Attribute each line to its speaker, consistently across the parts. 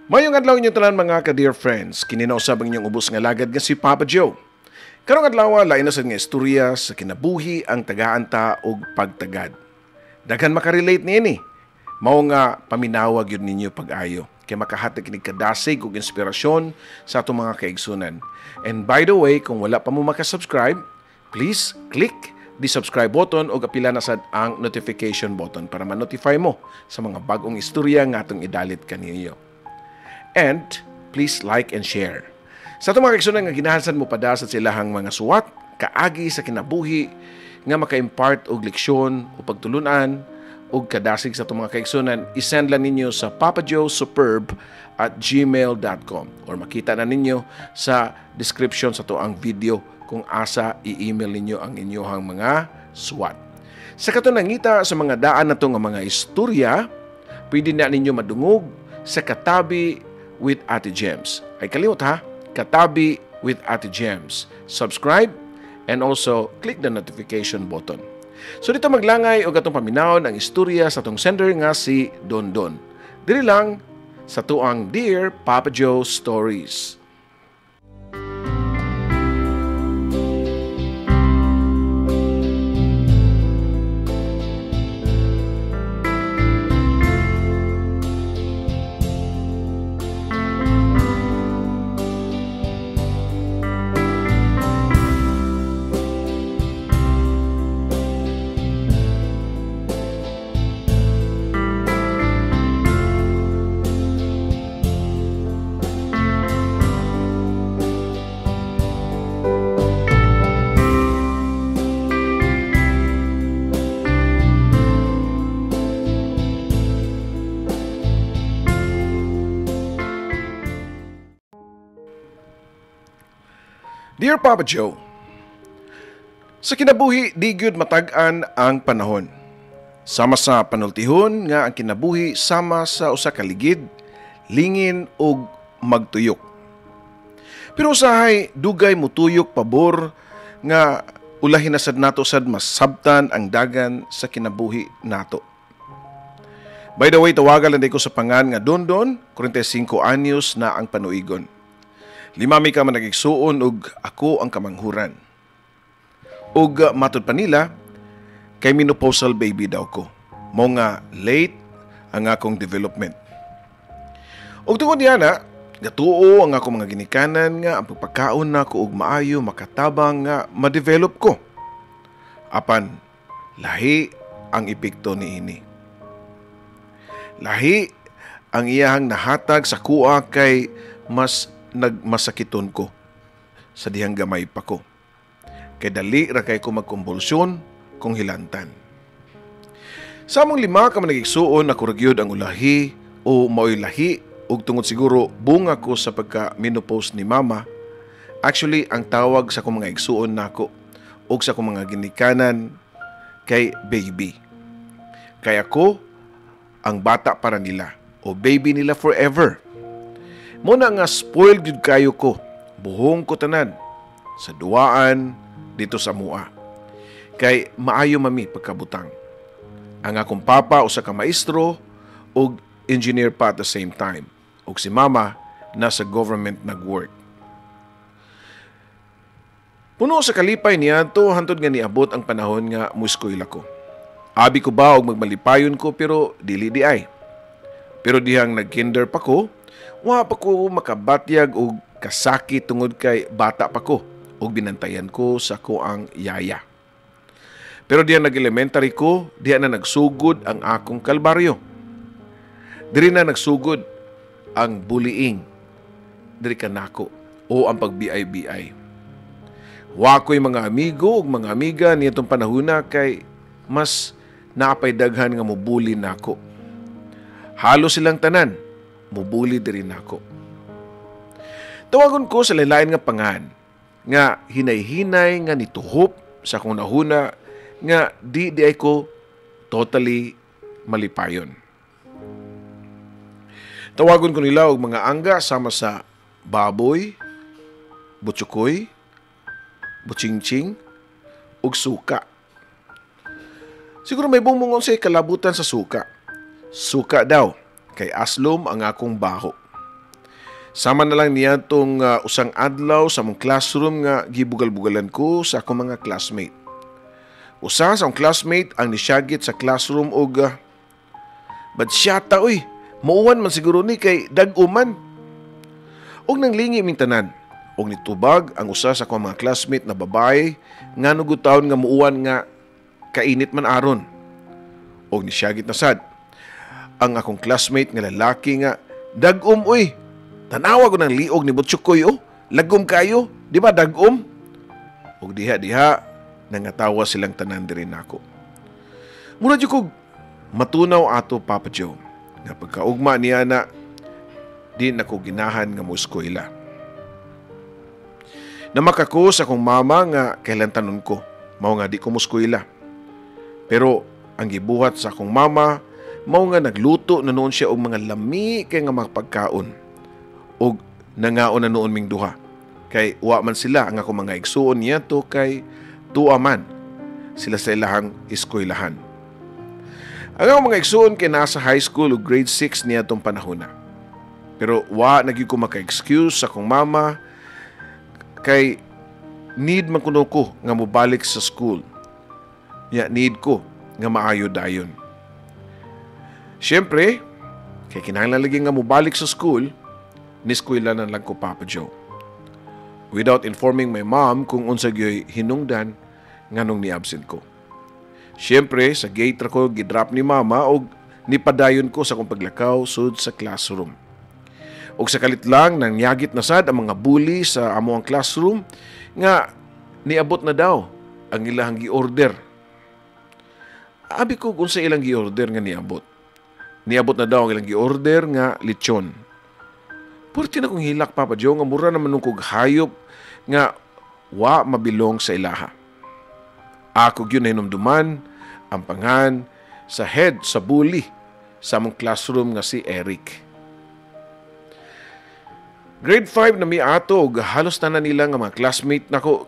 Speaker 1: Mayong adlaw inyong tanan, mga ka-dear friends, kini na usab ang inyong ubos nga lagad nga si Papa Joe. Karong adlaw, lain na sad nga istorya sa kinabuhi ang tagaan ta og pagtagad. Daghan makarelate niini. Mao nga paminawa gyud ninyo pag-ayo kay makahatag kini kadasig ug inspirasyon sa atong mga kaigsunan. And by the way, kung wala pa mo makasubscribe, please click the subscribe button ug apila na sad ang notification button para ma-notify mo sa mga bag-ong istorya nga atong idalit kaninyo. And please like and share. Sa atong mga kaigsunan nga ginahansan mo pada sa silahang mga suwat, kaagi sa kinabuhi nga maka-impart og leksyon o pagtulunan og kadasig sa atong mga kaigsunan, isend lang ninyo sa papajoesuperb@gmail.com or makita na ninyo sa description sa to ang video kung asa i-email ninyo ang inyong mga suwat. Sa katong nangita sa mga daan na nga mga istorya, pwede na ninyo madungog sa Katabi with Ate Gems. Ay kalimot ha, Katabi with Ate Gems. Subscribe and also click the notification button. So dito maglangay og atong paminawon ang istorya sa atong sender nga si Don Don. Diri lang sa tuang Dear Papa Joe Stories. Dear Papa Joe, sa kinabuhi di gyud matag-an ang panahon. Sama sa panultihon nga ang kinabuhi sama sa usa ka ligid, lingin ug magtuyok. Pero usahay dugay mutuyok pabor nga ulahin na sad nato sad masabtan ang dagan sa kinabuhi nato. By the way, tawagan lang ko sa pangan nga Dondon, 45 anyos na ang panuigon. Lima mi ka man nagigsuon og ako ang kamanghuran. Og matud pa nila, kay menopausal baby daw ko. Mo nga late ang akong development. Og tungod diana, gatuo ang akong mga ginikanan nga ang pagpakaon nako og maayo makatabang nga ma-develop ko. Apan lahi ang epekto niini. Lahi ang iyahang nahatag sa kuha kay mas nagmasakiton ko sa dihang gamay pa ko. Kay dali ra kay ko magkumbulsyon kung hilantan. Sa among lima ka managigsuon, ako ra gyud ang ulahi o maoy lahi ug tungod siguro bunga ko sa pagka menopause ni mama. Actually, ang tawag sa akong mga igsuon nako ug sa akong mga ginikanan kay baby. Kay ako ang bata para nila o baby nila forever. Muna nga spoiled gyud kayo ko, buhong ko tanan sa duwaan dito sa mua. Kay maayo mami pagkabutang. Ang akong papa usa ka maestro ug engineer pa at the same time. Ug si mama nasa government nag-work. Puno sa kalipay niya to hantod nga niabot ang panahon nga mueskwela ko. Abi ko ba og magmalipayon ko pero dili di ay. Pero dihang nagkinder pa ko, wa pa ko makabatyag og kasakit tungod kay bata pa ko og binantayan ko sa ko ang yaya. Pero diyan nag-elementary ko, diyan na nagsugod ang akong kalbaryo. Diri na nagsugod ang bullying. Diri ka nako o ang pag-BI-BI. Wa ko'y mga amigo ug mga amiga nitong panahona kay mas naapay daghan nga mobuli nako. Halos silang tanan mubuli diri nako. Tawagon ko sa lain nga pangan nga hinay-hinay nga nituhop sa akong nahuna nga di di ay ko totally malipayon. Tawagon ko nila og mga angga sama sa baboy, butsukoy, buchingching, ug suka. Siguro may bumungon sa kalabutan sa suka. Suka daw, kay aslom ang akong baho. Sama na lang niya tong usang adlaw sa among classroom nga gibugal-bugalan ko sa akong mga classmate. Usa sa akong classmate ang nisyagit sa classroom og "Badsyata oy, muuwan man siguro ni kay dag-uman." Og nanglingi ming tanan. Og nitubag ang usa sa akong mga classmate na babae nga nugutaon nga muuwan nga kainit man aron. Og nisyagit na sad ang akong classmate nga lalaki nga, "Dag-om oy. Tanawa ko ng liog ni Butsukoy oh. Lagom kayo, di ba dag-om?" Og diha-diha nangatawa silang tanan diri nako. Mura jud kog matunaw ato, Papa Joe, nga pagkaugma niya na di na ko ginahan nga mo eskwela. Namak ko sa akong mama nga kailan tanon ko, mao nga di ko mo eskwela. Pero ang gibuhat sa akong mama, mao nga nagluto na noon siya og mga lami kay nga mga pagkaon. Og nangaon na noon ming duha. Kay wa man sila ang akong mga igsuon niya to kay tuwa man sila sa ilahang eskwelahan. Ang akong mga igsuon kay nasa high school o grade 6 niya tong panahon na. Pero wa na gyud ko maka-excuse sa akong mama kay need man kuno ko nga mobalik sa school. Ya need ko nga maayo dayon. Siyempre, kay kinahanglan lagi nga mobalik sa school, niskwela na lang ko, Papa Joe. Without informing my mom kung unsa gyoy hinungdan nganong ni-absent ko. Siyempre, sa gate ra ko gidrop ni mama og nipadayon ko sa akong paglakaw sud sa classroom. Og sa kalit lang nangyagit na sad ang mga bully sa amo ang classroom nga niabot na daw ang ilahang gi-order. Abi ko kung sa ilang gi-order nga niabot. Niabot na daw ang ilang gi-order nga lechon. Purti na kong hilak, Papa Joe, nga mura naman nung kog hayop nga wa mabilong sa ilaha. Ako gyud nahinumduman ang pangan sa head sa bully sa among classroom nga si Eric. Grade 5 na mi ato ug halos tanan nila nga mga classmate nako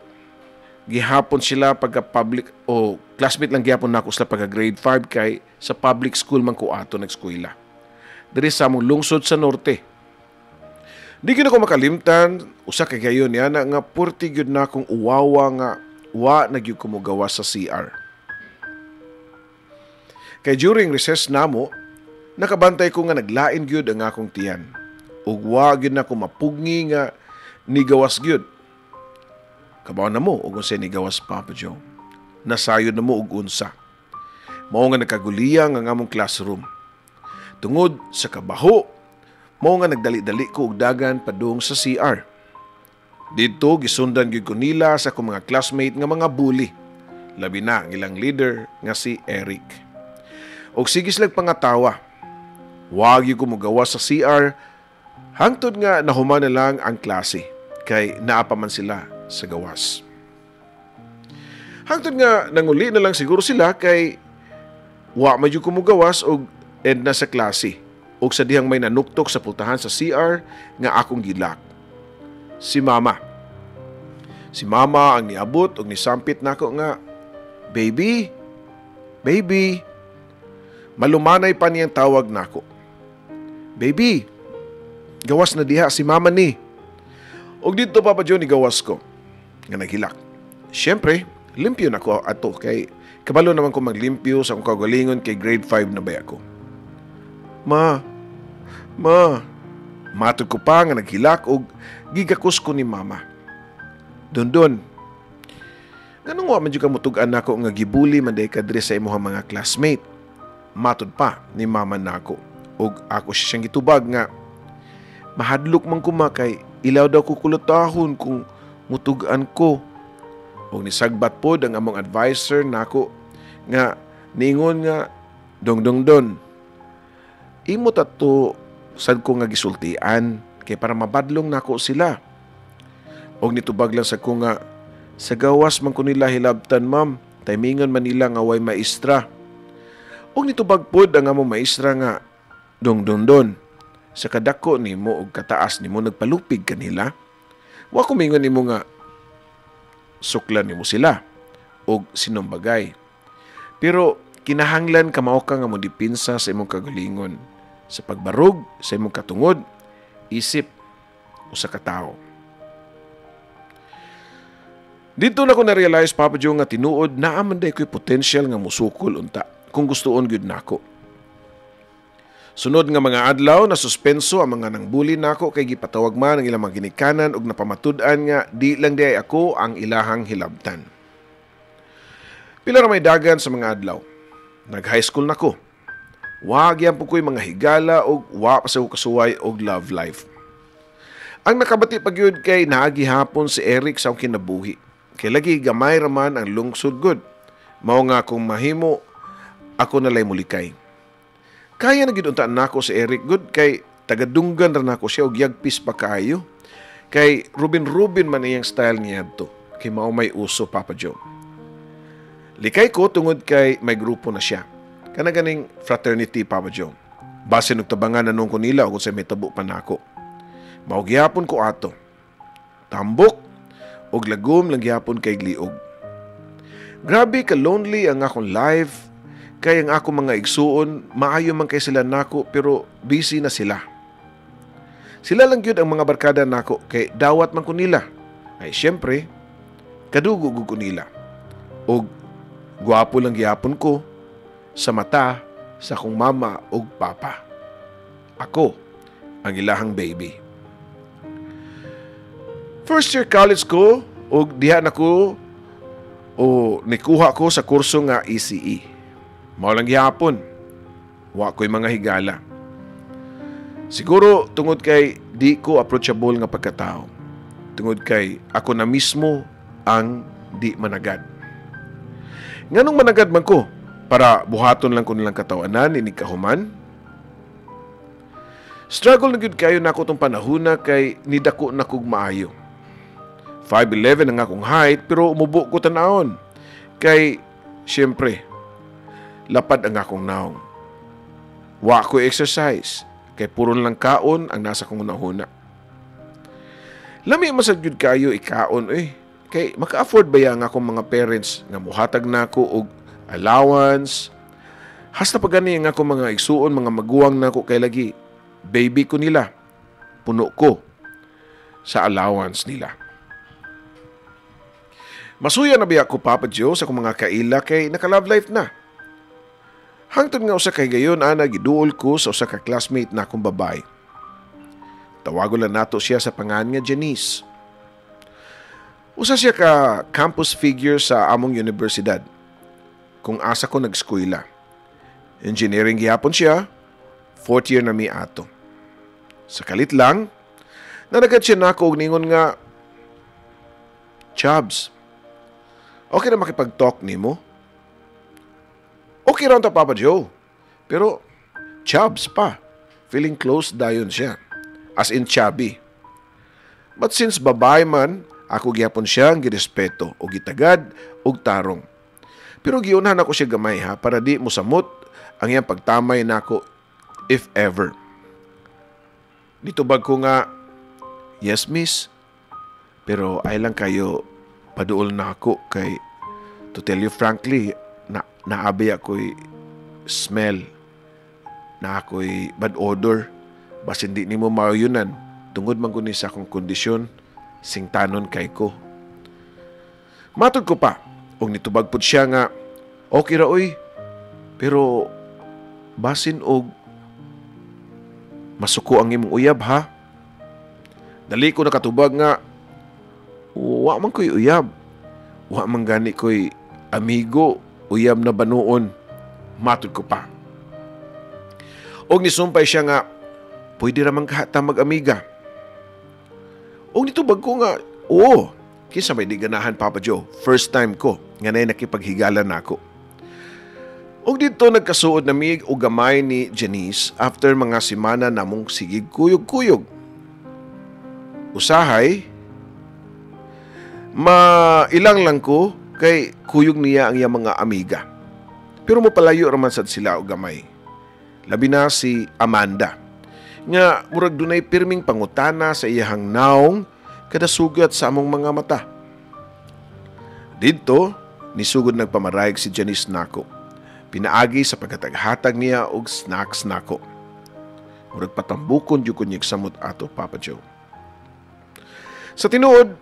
Speaker 1: gihapon sila pagka public o classmate lang gihapon nako sila pagka grade 5 kay sa public school man ko ato nag-eskwela. Diri sa among lungsod sa norte. Di gyud ako makalimtan usa ka gayon niya na nga purti gyud na akong uwawa nga wa na gyud ko mogawa sa CR. Kay during recess namo, nakabantay ko nga naglain gyud ang akong tiyan. Ug wa gyud na ko mapugngi nga nigawas gyud. Kabaw na mo og unsay nigawas, Papa Joe. Nasayod na mo og unsa. Mao nga nagkaguliyang ang among classroom. Tungod sa kabaho, mao nga nagdali-dali ko og dagan padung sa CR. Didto gisundan gyud ko nila sa akong mga classmate nga mga bully. Labi na ang ilang leader nga si Eric. Og sige silag pangatawa. Wa gyud ko mogawas sa CR hangtod nga nahuman na lang ang klase kay naa pa man sila sa gawas. Hangtod nga nanguli na lang siguro sila kay wa man jud ko mogawas og end na sa klase. Og sa dihang may nanuktok sa pultahan sa CR nga akong gilak. Si Mama. Si Mama ang niabot og nisampit nako nga, "Baby, baby." Malumanay pa niyang tawag nako. "Baby, gawas na diha si Mama ni." Og didto, Papa Joe, ni gawas ko nga naghilak. Siyempre, limpyo na ko ato kay kabalo naman ko maglimpyo sa akong kaugalingon kay grade 5 na baya ko. "Ma, ma," matod ko pa nga naghilak og gigakos ko ni Mama. "Dondon, nganong wa man jud ka mutug-an nako nga gibuli man day ka diri sa imong mga classmate?" Matod pa ni Mama nako. Og ako siyang gitubag nga, "Mahadlok man ko, Ma, kay ilaw daw ko kulotahon kung mutug-an ko." Og nisagbat pod ang among advisor nako nga niingon nga, "Dong dong don. Imo tato sad ko nga gisultian kay para mabadlong nako sila." Og nitubag lang sa ko nga, "Sa gawas man ko nila hilabtan, ma'am, timingon man nila nga way maestra." Og nitubag pod ang among maestra nga, "Dong dong don, sa kadako nimo og kataas nimo nagpalupig kanila. Wa ko mingon nimo nga suklan nimo sila og sinumbagay. Pero kinahanglan kamao ka nga modipinsa sa imong kagalingon sa pagbarog sa imong katungod isip usa ka tawo. Dito na ko na-realize, Papa Joe, nga tinuod naa man diay ko'y potential nga musukol unta kung gustoon gyud nako. Sunod nga mga adlaw, na suspenso ang mga nang-bully nako kay gipatawag man ang ilang mga ginikanan ug napamatud-an nga di lang diay ako ang ilahang hilabtan. Pila ra may dagan sa mga adlaw. Nag-high school na ko. Wa gyapon ko'y mga higala ug wa pa sa ko kasuway og love life. Ang nakabati pa gyud kay naa gihapon si Eric sa akong kinabuhi. Kay lagi gamay raman ang lungsod gud. Mao nga kung mahimo ako nalay mulikay. Kaya na gyud unta nako si Eric gud kay tagadunggan ra nako siya og yagpis pa kaayo. Kay Ruben Ruben man iyang style niya adto. Kay mao may uso, Papa Joe. Likay ko tungod kay may grupo na siya. Kana ganing fraternity, Papa Joe. Basin og tabangan na nung ko nila og unsay mahitabo pa nako. Mao gihapon ko ato. Tambok og lagom lang gihapon kay liog. Grabe ka lonely ang akong life kay ang akong mga igsuon maayo man kay sila nako pero busy na sila. Sila lang gyud ang mga barkada nako kay dawat man ko nila. Ay syempre kadugo gud ko nila. Og gwapo lang gihapon ko sa mata sa akong mama ug papa. Ako ang ilahang baby. First year college ko ug diha na ko o nikuha ko sa kurso nga ECE. Mao lang gihapon. Wa ko'y mga higala. Siguro tungod kay di ko approachable nga pagkatao. Tungod kay ako na mismo ang di managad. Nganong managad man ko? Para buhaton lang ko nilang katawanan inig kahuman? Struggle na gyud kayo nako tong panahona kay nidako na kog maayo. 5'11 ang akong height pero umubo ko tan-awon. Kay siyempre lapad ang akong naong. Wa ko exercise kay puro lang kaon ang nasa kong hunahuna. Lami masad gyud kayo ikaon eh. Kay maka-afford ba ya ang akong mga parents nga muhatag nako og allowance? Hasta pa gani ang akong mga igsuon, mga maguwang nako kay lagi baby ko nila. Puno ko sa allowance nila. Masuya na biya ko, Papa Joe, sa akong mga kaila kay naka-love life na. Hangtod nga usa kay gayon ana giduol ko sa usa ka classmate na akong babae. Tawagon lang nato siya sa pangan nga Janice. Usa siya ka campus figure sa among universidad kung asa ko nag-eskwela. Engineering gihapon siya, fourth year na mi ato. Sa kalit lang, nanagat siya nako og ningon nga, "Chubs, okay na makipag-talk nimo?" Okay ra ta, Papa Joe. Pero, chubs pa. Feeling close dayon siya. As in chubby. But since babae man, ako gihapon siyang girespeto o gitagad og tarong. Pero giunahan ako siya gamay ha para di mo samot ang iyang pagtamay nako if ever. Nitubag ko nga, "Yes, miss. Pero ay lang kayo paduol na ako kay to tell you frankly, na naabi ako'y smell na ako'y bad odor. Basin di nimo mauyunan tungod man guni sa akong kondisyon, singtanon kay ko." Matod ko pa, og nitubag pud siya nga, "Okay ra oy, pero basin og masuko ang imong uyab ha." Dali ko nakatubag nga, "Wa man ko'y uyab. Wa man gani ko'y amigo, uyab na banuon." Matod ko pa. Og nisumpay siya nga, "Pwede ra man kahata mag-amiga." Og nitubag ko nga, "Oo." Kinsa may di ganahan, Papa Joe? First time ko nga nay nakipaghigala nako. Og dito nagkasuod na mig og gamay ni Janice after mga semana namong sigig kuyog-kuyog. Usahay, mailang lang ko kay kuyog niya ang iyang mga amiga. Pero mopalayo raman sad sila og gamay. Labi na si Amanda, nga murag dunay pirming pangutana sa iyahang naong kada sugat sa among mga mata. Didto, nisugod nagpamarayag si Janice nako. Pinaagi sa paghatag-hatag niya og snacks nako. Murag patambukon jud ko niyag samot ato, Papa Joe. Sa tinuod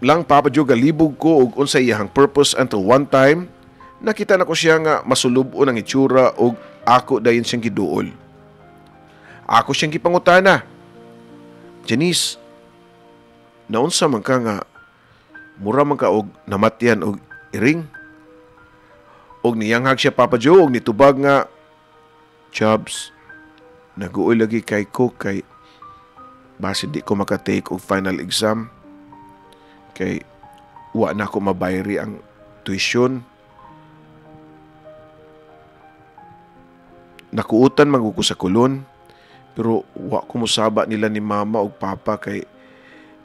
Speaker 1: lang, Papa Joe, galibog ko og unsa iyahang purpose until one time nakita na ko siya nga masulub-on ang itsura og ako dayon siyang giduol. Ako siyang gipangutana. "Janice, naunsa man ka nga mura man ka og namatyan og iring?" Og niyanghag siya, Papa Joe, og nitubag nga, "Chubs, naguoy lagi kay ko kay basi di ko makatake og final exam kay wa na ko mabayri ang tuition. Nakuutan man ko sa kulon pero wa ko mosaba nila ni mama og papa kay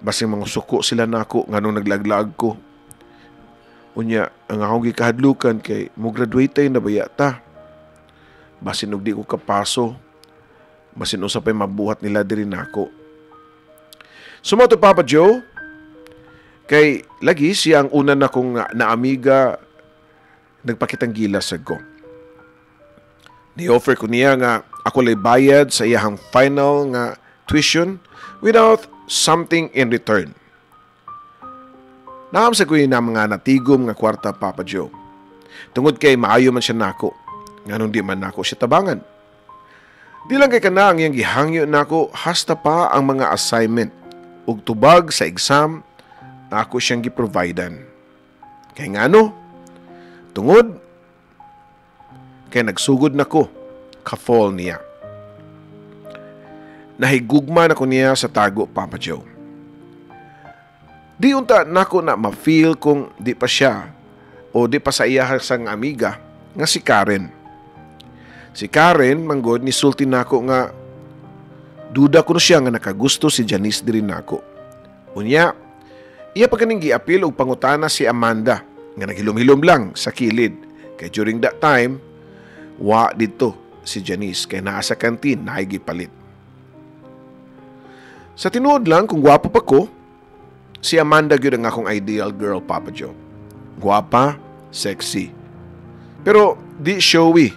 Speaker 1: basin mga suko sila nako nganong naglaglag ko. Unya, ang akong gikahadlukan kay mo graduate na baya ta. Basin og di ko kapaso, basin usa pa'y mabuhat nila diri nako." So mao to, Papa Joe, kay lagi siya ang una na kong naamiga, nagpakitang gilas sad ko. Ni-offer ko niya nga ako lay bayad sa iyahang final nga tuition without something in return. Naam sa ko na mga natigom nga kwarta, Papa Joe. Tungod kay maayo man siya nako, nganong di man nako siya tabangan. Di lang kay kana ang iyang gihangyo nako, hasta pa ang mga assignment ug tubag sa exam ako siyang giprovidean. Kay ngano? Tungod kay nagsugod nako ka-fall niya. Nahigugma na ko niya sa tago, Papa Joe. Di unta nako na ma-feel kung di pa siya o di pa sa iya sang amiga nga si Karen. Si Karen manggod ni sulti nako nga duda kuno siya nga nakagusto si Janice diri nako. Unya, iya pa kaning giapil og pangutana si Amanda nga naghilom-hilom lang sa kilid kay during that time wa didto si Janice kay naa sa kantin naay gipalit. Sa tinuod lang, kung gwapo pa ko, si Amanda gyud ang akong ideal girl, Papa Joe. Gwapa, sexy. Pero di showy.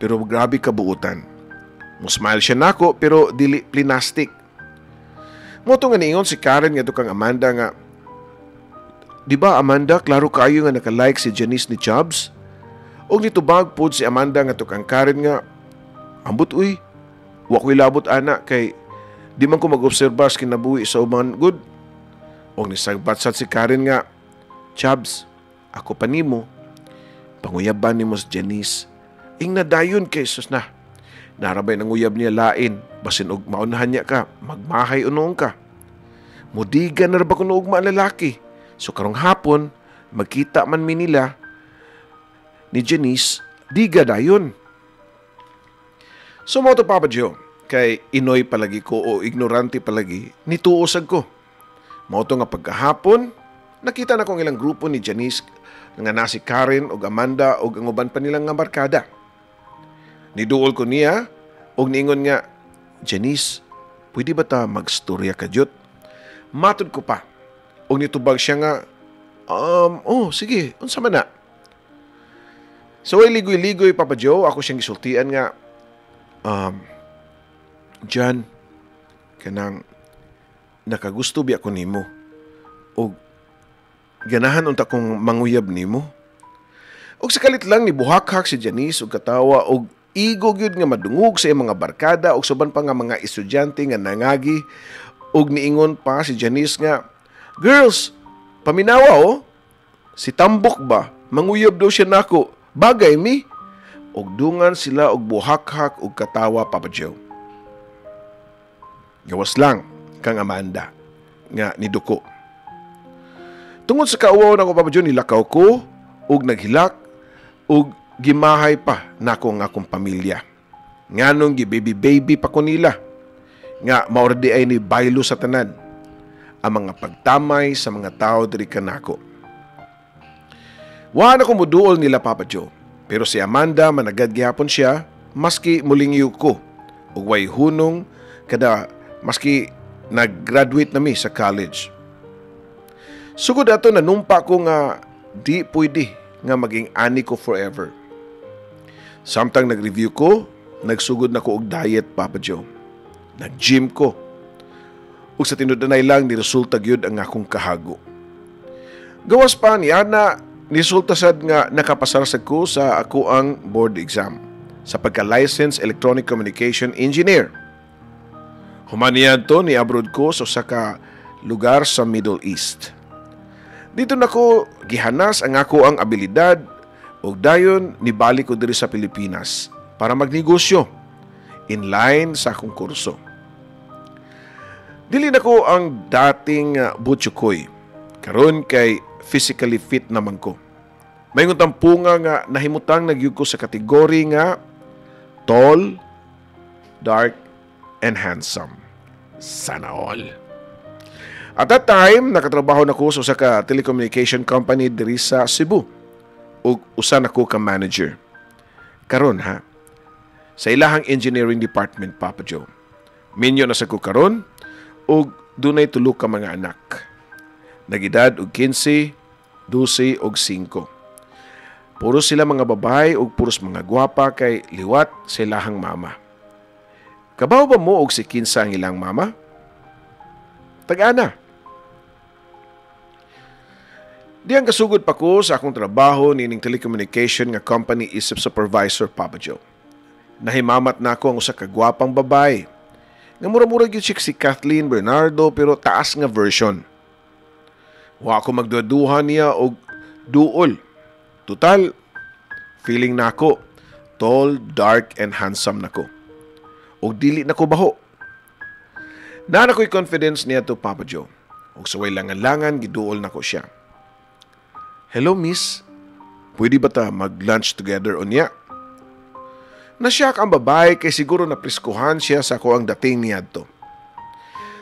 Speaker 1: Pero grabe kabuutan. Mo smile siya nako pero dili plinastic. Mao to nga niingon si Karen ngadto kang Amanda nga, "Di ba Amanda, klaro kaayo nga naka-like si Janice ni Chubbs?" Og nitubag pod si Amanda ngadto kang Karen nga, "Ambot uy, wa ko'y labot ana kay di man ko mag-obserba sa kinabuhi sa uban gud." Og nisagbat sad si Karen nga, "Chubbs, ako pa nimo, panguyaban nimo si Janice. Ing nadayon kay sus na. Narabay nang uyab niya lain, basin og maunahan niya ka, magmahay unoong ka. Mudiga na ra ba kuno ugma ang lalaki? So karong hapon, magkita man mi nila ni Janice, diga dayon." So mao to, Papa Joe, kay inoy palagi ko o ignorante palagi, nituo sad ko. Mao to nga pagkahapon, nakita na kong ilang grupo ni Janice nga na si Karen og Amanda og ang uban pa nilang nga barkada. Niduol ko niya og niingon nga, "Janice, pwede ba ta magstorya ka jud?" Matud ko pa. Og nitubag siya nga, "Oh, sige, unsa man na?" So ay ligoy-ligoy, Papa Joe, ako siyang gisultian nga, "Jan, kanang nakagusto biya ko nimo og ganahan unta kong manguyab nimo." Og sa kalit lang ni buhakhak si Janice og katawa og igo gyud nga madungog sa iyang mga barkada og suban pa nga mga estudyante nga nangagi, og niingon pa si Janice nga, "Girls, paminawa oh, si Tambok ba, manguyab daw siya nako, bagay mi." Og dungan sila og buhakhak og katawa, Papa Joe. Gawas lang kang Amanda nga niduko. Tungod sa kauwaw nako, Papa Joe, nilakaw ko og naghilak og gimahay pa nako ang akong pamilya. Nganong gi-baby-baby pa ko nila. Nga mao ra di ay ni baylo sa tanan ang mga pagtamay sa mga tao diri kanako. Wa na ko muduol nila, Papa Joe. Pero si Amanda managad gihapon siya maski mulingyo ko ug way hunong kada maski nag-graduate na mi sa college. Sugod ato nanumpa ko nga di pwede nga maging ani ko forever. Samtang nag-review ko, nagsugod na ko og diet, Papa Joe. Nag-gym ko. Ug sa tinud-anay lang niresulta gyud ang akong kahago. Gawas pa ni ana, niresulta sad nga nakapasar sad ko sa ako ang board exam sa pagka-licensed electronic communication engineer. Human niadto, ni abroad ko sa usa ka lugar sa Middle East. Didto nako gihanas ang ako ang abilidad ug dayon nibalik ko diri sa Pilipinas para magnegosyo in line sa akong kurso. Dili na ko ang dating butchukoy. Karon kay physically fit naman ko. Maingon tampunga nga nahimutang na gyud ko sa kategory nga tall, dark, and handsome. Sana all. At that time, nakatrabaho na ko sa usa ka telecommunication company diri sa Cebu ug usa na ko ka manager. Karon ha, sa ilahang engineering department, Papa Joe. Minyo na sa ko karon ug dunay tulo ka mga anak. Nagedad og 15, 12 ug 5. Puro sila mga babae ug puros mga gwapa kay liwat sa ilahang mama. Kabaw ba mo og si kinsa ang ilang mama? Tag-ana. Diyang kasugod pa ko sa akong trabaho nining telecommunication nga company isip supervisor, Papa Joe. Nahimamat na ako ang usa ka gwapang babae. Nga mura-mura gyud siya si Kathryn Bernardo pero taas nga version. Wa ako magduha niya og duol. Total, feeling nako, tall, dark, and handsome nako. Og dili na ko baho. Naa na ko'y confidence niya to, Papa Joe. Og sa way langan-langan, giduol nako siya. "Hello, miss. Pwede ba ta mag-lunch together unya?" Nasyak ang babae kay siguro napreskuhan siya sa ako ang dating niadto.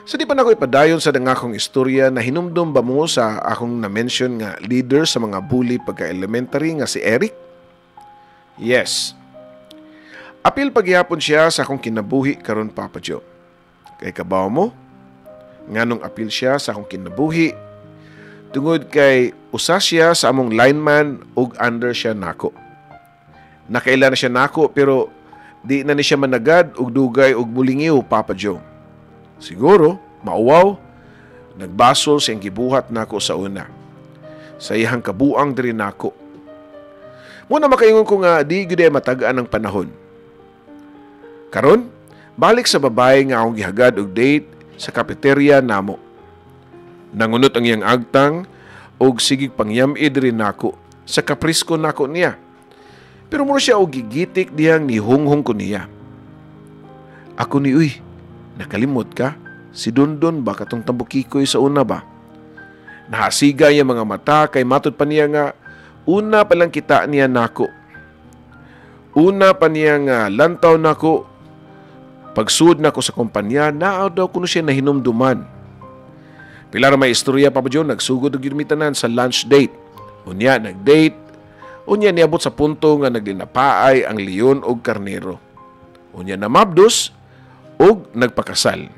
Speaker 1: Sa di pa nako ipadayon sa akong istorya, na hinumdum ba mo sa akong na-mention nga leader sa mga bully pagka-elementary nga si Eric? Yes. Apil paghihapon siya sa akong kinabuhi karon, Papa Joe. Kay kabaw mo, nganong apil siya sa akong kinabuhi? Tungod kay usa siya sa among lineman ug under siya nako. Nakaila na siya nako pero di na ni siya managad og dugay og mulingiw, Papa Joe. Siguro, mauwaw, nagbasol sa iyang gibuhat nako sa una. Sa iyang kabuang diri nako. Muna makaingon ko nga di gyud ay matag-an ang panahon. Karon, balik sa babae nga akong gihagad og date sa cafeteria namo. Nangunot ang iyang agtang og sigig pangyam-i diri nako sa kaprisko nako niya. Pero mura siya og gigitik dihang nihunghong ko niya. "Ako ni uy, nakalimot ka? Si Dondon ba, katong tambukikoy sa una ba?" Nahasiga iya mga mata kay matud pa niya nga una pa lang kita niya nako. Una pa niya nga lantaw nako pagsud nako sa kumpanya, naa daw kuno siya nahinumduman. Pila ra may istorya, Papa Joe, nagsugod og tanan sa lunch date. Unya nag-date, unya niabot sa punto nga nagdinapaay ang leon og karnero. Unya namabdos ug nagpakasal.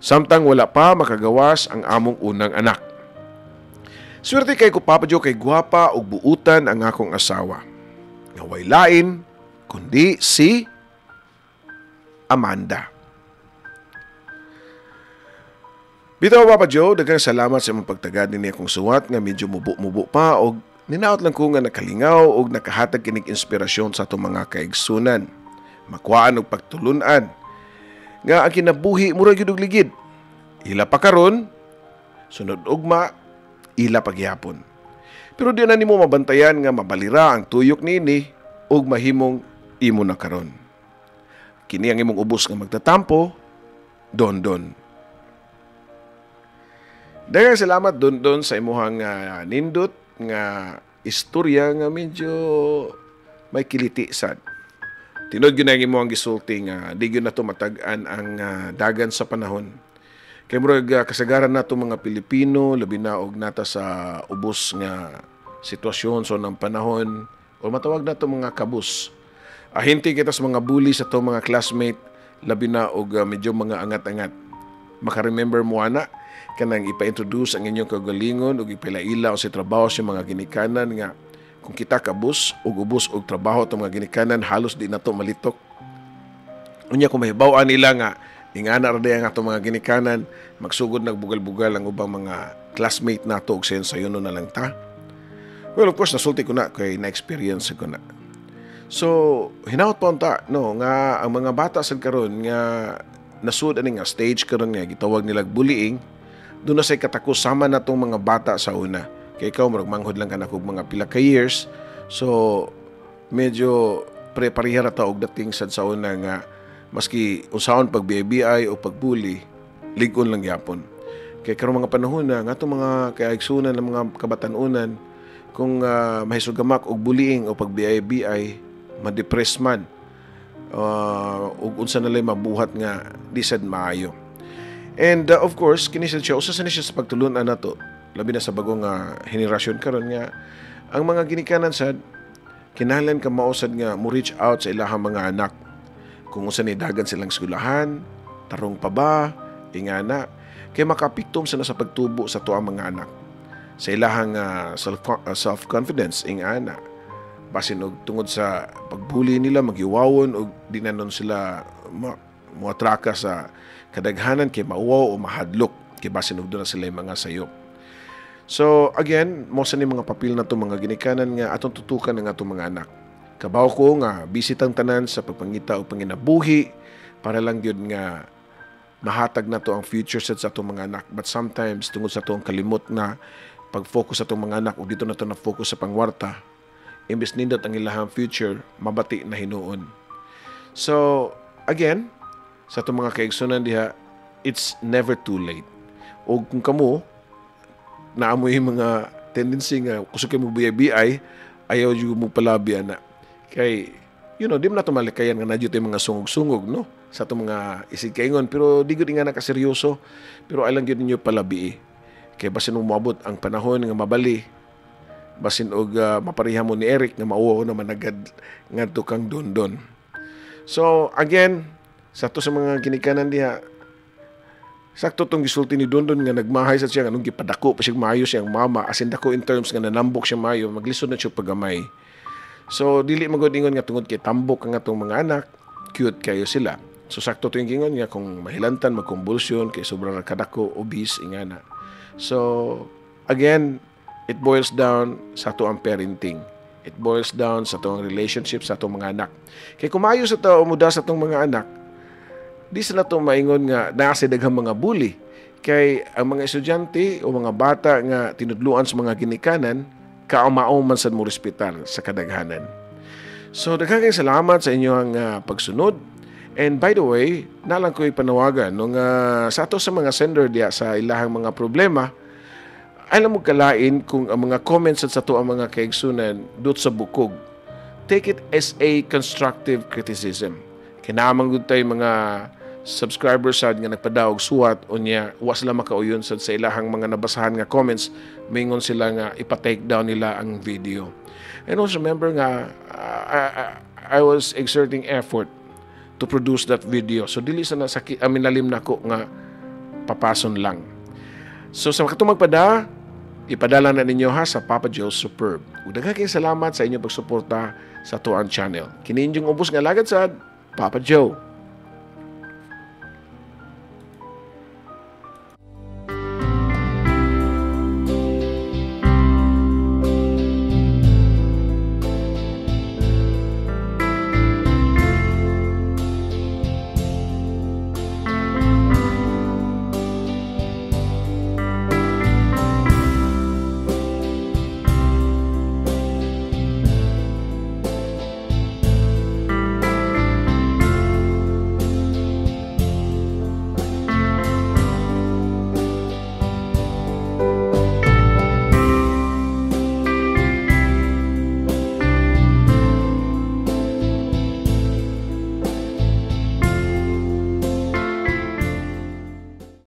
Speaker 1: Samtang wala pa makagawas ang among unang anak. Swerte kay ko, Papa Joe, kay gwapa ug buutan ang akong asawa. Nga way lain kundi si Amanda. Bitaw, Papa Joe, daghang salamat sa imong pagtagad nini akong suwat nga medyo mubo-mubo pa og ninaot lang ko nga nakalingaw og nakahatag kinig inspirasyon sa atong mga kaigsunan. Makuhaan og pagtulunan nga ang kinabuhi mura gyud og ligid. Ila pa karon, sunod ugma, ila pagyapon. Pero di na nimo mabantayan nga mabalira ang tuyok niini ug mahimong imo na karon. Kini ang imong ubos nga magtatampo, Don Don. Daghang salamat, Don Don, sa imuhang nindot nga istorya nga medyo may kiliti sad. Tinuod gyud na ang imuhang gisulti nga di gyud nato matag-an ang dagan sa panahon. Kay murag kasagaran nato mga Pilipino, labi na og nata sa ubos nga sitwasyon so ng panahon o matawag nato mga kabus. Ahinti kita sa mga bully sa to mga classmate, labi na og medyo mga angat-angat. Maka-remember mo ana kanang ipa-introduce ang inyong kagalingon ug ipilaila o sa trabaho sa mga ginikanan nga kung kita kabus ug ubos og trabaho atong mga ginikanan, halos di nato malitok. Unya kung mahibaw-an nila nga Ingana ra diay ang atong mga ginikanan, magsugod nagbugal-bugal ang ubang mga classmate nato og sayon-sayonon na lang ta. Well, of course, nasulti ko na kay na-experience ko na. So, hinaot pa unta, no, nga ang mga bata sad karon nga nasud ani nga stage karon nga gitawag nila bullying, doon na say katakos sama na tong mga bata sa una. Kay ikaw, murag manghod lang ka na kog mga pila ka years. So, medyo pre-pareha ra ta og dating sad sa una nga maski unsaon pag BI o pagbully, lig-on lang gyapon. Kay karong mga panahon na nga atong mga kaigsunan ng mga kabatanunan, kung mahisugamak og bullying o pag BI-BI, ma-depress man ug unsa na lay mabuhat nga di sad maayo. And of course, kini sad siya, usa sa ni siya sa pagtulunan nato, labi na sa bagong henerasyon karon, nga ang mga ginikanan sad kinahanglan ka mao sad nga mo reach out sa ilahang mga anak kung unsa ni dagan silang eskwelahan, tarong pa ba, ingana, kay makapiktum sa na sa pagtubo sa tuang mga anak sa ilahang self-confidence, ingana. Basin og tungod sa pagbully nila, magyuwawon og di na nun sila muatraka sa kadaghanan kay mauwaw o mahadlok kay basin og doon na sila yung mga sayop. So again, mo sa ni mga papel na to, mga ginikanan, nga atong tutukan ang atong mga anak. Kabaw ko nga busy tang tanan sa pagpangita og panginabuhi para lang gyud nga mahatag na to ang future sad sa atong mga anak. But sometimes, tungod sa atong kalimot na pag-focus sa atong mga anak ug dito na to na focus sa pangwarta, imbes nindot ang ilahang future, mabati na hinuon. So again, sa atong mga kaigsunan diha, it's never too late. O kung kamo naamoy mga tendency nga kusog kay mo BI, ayaw jud mo palabi ana, kay di man nato malikayan nga naa gyud mga sungog-sungog, no, sa atong mga isig kaingon, pero di gud nga nakaseryoso, pero alang gyud ninyo palabi kay basin moabot ang panahon nga mabali, basin og mapareha mo ni Eric nga mauwaw naman agad ngadto kang Dondon. So again, sa to sa mga ginikanan diha, sakto tong gisulti ni Dondon nga nagmahay sa siya, anong gipadako pa siya maayo siyang mama, asin dako in terms nga nanambok siya maayo, maglisod na siya paggamay. So dili magod ingon nga tungod kay tambok ang atong mga anak, cute kayo sila. So sakto to yung gingon nga kung mahilantan, magkonvulsion kay sobrang kadako, obese, ingana. So again, it boils down sa ato ang parenting. It boils down sa atong relationship sa atong mga anak. Kay kung maayo sa tao muda sa atong mga anak, di sa nato maingon nga naa sa daghang mga bully. Kay ang mga estudyante o mga bata nga tinudluan sa mga ginikanan, kaamao man sad mo respetar sa kadaghanan. So daghang salamat sa inyong pagsunod. And by the way, nalang ko ipanawagan nung sa ato sa mga sender diya sa ilahang mga problema, alam mo kalain kung ang mga comments at sa ato ang mga kaigsunan dot sa bukog. Take it as a constructive criticism. Kinamang gud tay mga subscribers sad nga nagpadaog suwat, unya wa sila makauyon sad sa ilahang mga nabasahan nga comments, mingon sila nga ipa-take down nila ang video. And also remember nga I was exerting effort to produce that video. So dili sa nasaki amin lalim nako nga papason lang. So sa katong magpada, ipadala na ninyo ha sa Papa Joe Superb. Ug daghang salamat sa inyong pagsuporta sa tuang channel. Kini inyong ubos nga alagad sad, Papa Joe.